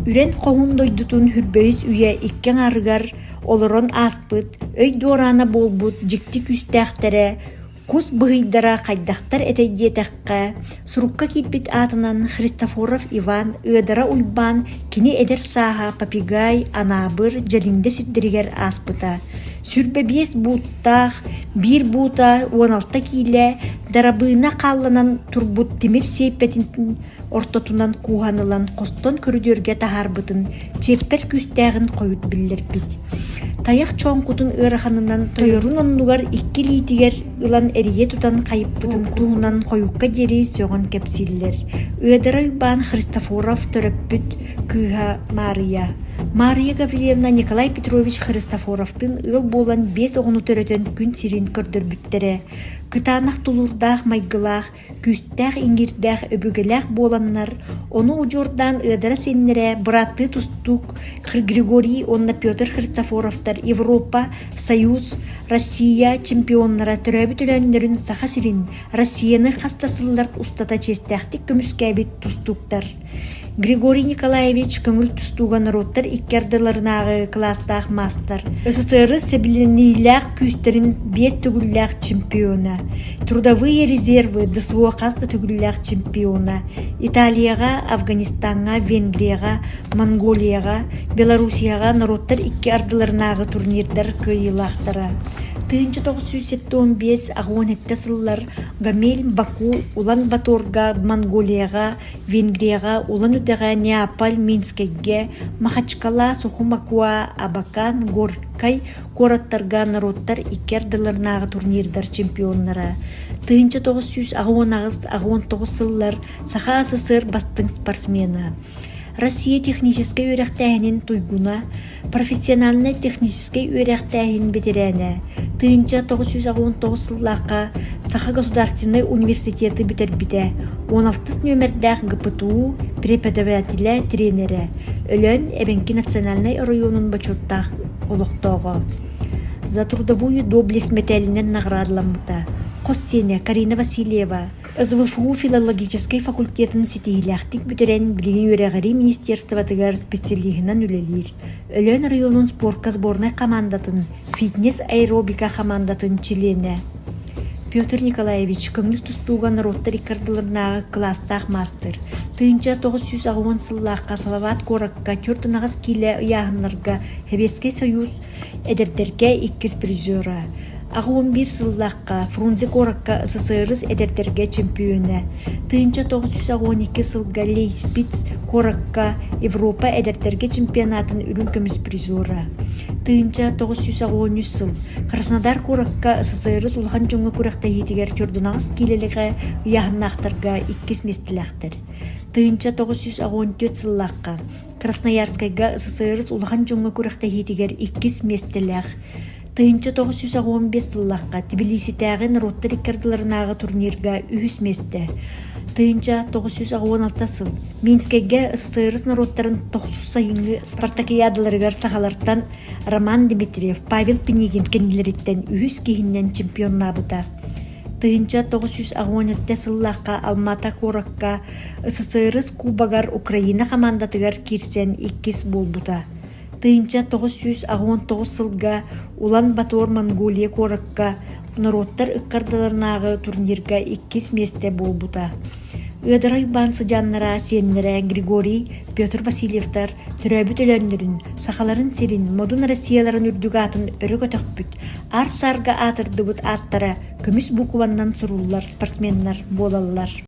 Үрэн Хоһуун дойдутун Хүрбэйис үйэ икки аҥаарыгар олорон ааспыт, өй дуораана буолбут дьикти күүстээхтэрэ Кус быһыйдара хайдахтар этэй диэтэххэ, сурукка киирбит аатынан Христофоров Иван Ыадара Уйбаан кини эдэр сааһа Попигай, Анаабыр, Дьэлиҥдэ сирдэригэр ааспыта. 25 бууттаах, биир буута 16 киилэ дарабыына хаалланан турбут тимир сиэйпэтин ортотунан кууһан ылан хостон көрүдүөргэ таһаарбытын чиэппэр күүстээҕин хойут биллэрбит. Тайах чооҥкутун ыараханынан тойорун оннугар икки илиитигэр ылан эрийэ тутан хайыппытын туһунан хойукка диэри сөҕөн кэпсииллэр. Ыадара Уйбаан Христофоров төрөппүт кыыһа Маарыйа. Маарыйа Гаврильевна Николай Петрович Христофоровтыын ыал буолан биэс оҕону төрөтөн күн сирин көрдөрбүттэрэ. Кытаанах тулуурдаах майгылаах, күүстээх иҥиирдээх өбүгэлээх буоланнар, ону удьуордаан ыадара сиэннэрэ бырааттыы тустуук Григорий уонна Петр Христофоровтар Европа, Союз, Россия чемпионнара төрөөбүт Өлөөннөрүн Саха сирин, Россияны хас да сыллар устата чиэстээхтик көмүскээбит тустууктар. Григорий Николаевич көҥүл тустууга норуоттар икки ардыларынааҕы кылаастаах маастар, СССР сэбилэниилээх күүстэрин биэс төгүллээх чемпиона, трудовые резервы ДСО хас да төгүллээх чемпиона, Италияҕа, Афганистаҥҥа, Венгрияҕа, Монголияҕа, Белоруссияҕа норуоттар икки ардыларынааҕы турнирдар кыайыылаахтара. 1975 87 сыллар Гомель, Баку, Улан-Баторга, Монголияҕа, Венгрияҕа, Улан-Удэҕэ, Неаполь, Минскэйгэ, Махачкала, Сухумакуа, Абакан, Горькай куораттарга норуоттар икки ардыларынааҕы турнирдар чемпионнара. 1988-89 сыллар Саха СССР бастыҥ спортсмена. Россия техническэй үөрэхтээһинин туйгуна, профессиональнай техническэй үөрэхтээһин бэтэрээнэ, 1989 сыллаахха Саха государственнай университеты бүтэрбитэ, 16 нүөмэрдээх ГПТУ преподавателэ, тренерэ, Өлөөн эбэҥки национальнай оройуонун бочуоттаах олохтооҕо. За трудовую доблесть мэтээлинэн наҕараадаламмыта. Хос сиэнэ Карина Васильева, СВФУ филологическай факультетын ситиһиилээхтик бүтэрэн, билигин үөрэҕирии министерствотыгар специалиһынан үлэлиир. Өлөөн оройуонун спорка сборнай хамаандатын, фитнес-аэробика хамаандатын чилиэнэ. Петр Николаевич көҥүл тустууга норуоттар икки ардыларынааҕы кылаастаах маастар. 1980 сыллаахха Салават куоракка 48 киилэ ыйааһыннарга Сэбиэскэй Союз эдэрдэргэ иккис призера. 81 сыллаахха Фрунзе куоракка СССР эдэрдэргэ чемпиона, 1982 сылга Лейпциг куоракка Европа эдэрдэргэ чемпионатын үрүҥ көмүс призера, 1983 сыл Краснодар куоракка СССР улахан дьоҥҥо күрэхтэһиитигэр чордунаҕас киилэлэҕэ ыйааһыннаахтарга иккис миэстэлээхтэр. 1984 сыллаахха Красноярскайга СССР улахан дьоҥҥо күрэхтэһиитигэр иккис миэстэлээх 1985 сыллаахха Тбилиситээҕи норуоттар икки ардыларынааҕы турнирга үһүс миэстэ 1986 сыл Минскэйгэ СССР норуоттарын тохсус сайыҥҥы спартакиадаларыгар сахалартан Роман Дмитриев, Павел Пинигин кэннилэриттэн үһүс киһинэн чемпионнаабыта. 1987 сыллаахха Алма-Ата куоракка СССР Кубогар Украина хамаандатыгар киирсэн иккис буолбута. 1989 сылга Улан-Батор Монголия куоракка норуоттар ыккардыларынааҕы турнирга иккис миэстэ буолбута. Ыадара Уйбаан сыдьааннара сиэннэрэ Григорий, Петр Васильевтар төрөөбүт Өлөөннөрүн, Сахаларын сирин, модун Россияларын үрдүк аатын өрө көтөхпүт, аар-саарга аатырдыбыт ааттара көмүс букваннан суруллар спортсменнар буолаллар.